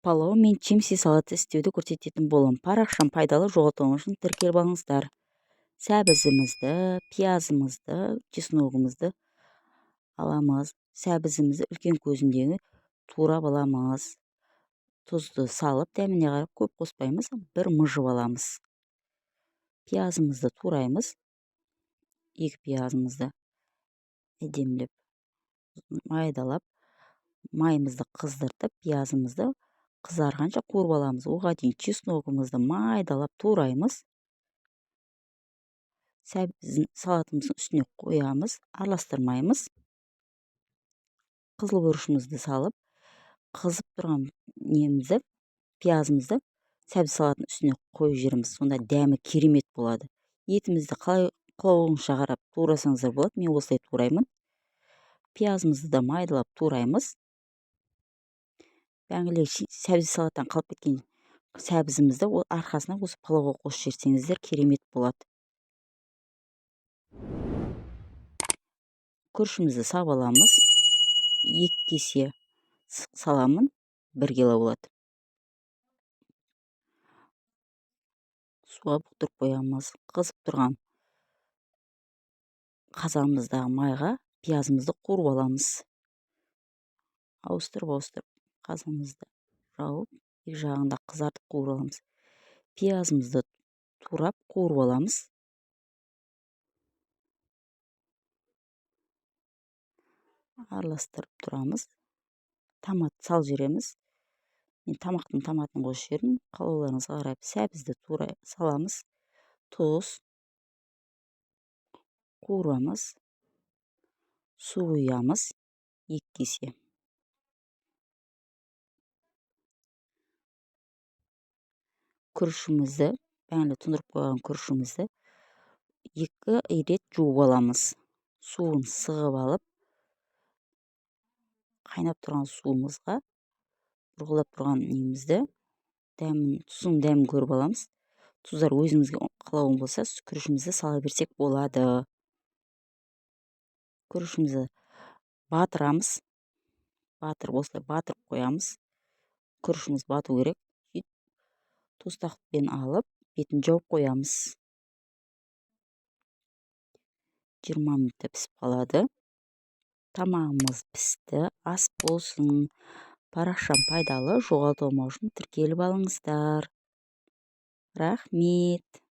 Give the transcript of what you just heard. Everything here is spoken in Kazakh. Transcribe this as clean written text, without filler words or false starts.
Палау мен чимси салаты істеуді көрсететін боламын. Парақшам пайдалы, жоғалтпау үшін тіркеліп алыңыздар. Сәбізімізді, пиязымызды, чесногымызды аламыз. Сәбізімізді үлкен көзіндегі турап аламыз. Тұзды салып, дәміне қарап көп қоспаймыз, бір мыжып аламыз. Пиязымызды тураймыз. Екі пиязымызды әдемілеп майдалап, майымызды қыздыртып, пиязымызды қызарғанша қуырып аламыз. Оға дейін чесногымызды майдалап тураймыз. Сәбізін салатымыздың үстіне қоямыз, араластырмаймыз. Қызыл бұрышымызды салып, қызып тұрған немізді, пиязымызды сәбіз салатының үстіне қойып жібереміз. Сонда дәмі керемет болады. Етімізді қалай қалауыңызша қарап турасаңыздар болады. Мен осылай тураймын. Пиязымызды да майдалап тураймыз. Бәңгілер сәбіз салаттан қалып кеткен сәбізімізді арқасына осы палауға қосып жіберсеңіздер керемет болады. Күрішімізді сап аламыз. 2 кесе саламын, 1 кило болады. Суға бұқтырып қоямыз. Қызып тұрған қазанымыздағы майға пиязымызды қуырып аламыз. Ауыстырып-ауыстырып қазанымызды жауып, екі жағында қызартып қуырып аламыз. Пиязымызды турап қуырып аламыз. Араластырып тұрамыз. Томат салып жібереміз. Мен тамақтың томатын қосып жібердім. Қалауларыңызға қарап сәбізді тура саламыз. Тұз қуырамыз. Су құямыз 2 кесе. Күрішімізді, бәңгілі тұндырып қойған күрішімізді 2 рет жуып аламыз. Суын сығып алып, қайнап тұрған суымызға бұрғылап тұрған немізді, дәмін, тұзының дәмін көріп аламыз. Тұздар өзіңізге қалауың болса, күрішімізді сала берсек болады. Күрішімізді батырамыз. Батырып, осылай батырып қоямыз. Күрішіміз бату керек. Сөйтіп тостақпен алып, бетін жауып қоямыз. 20 минутта пісіп қалады. Тамағымыз пісті, ас болсын. Парақшам пайдалы, жоғалтпау үшін тіркеліп алыңыздар. Рахмет.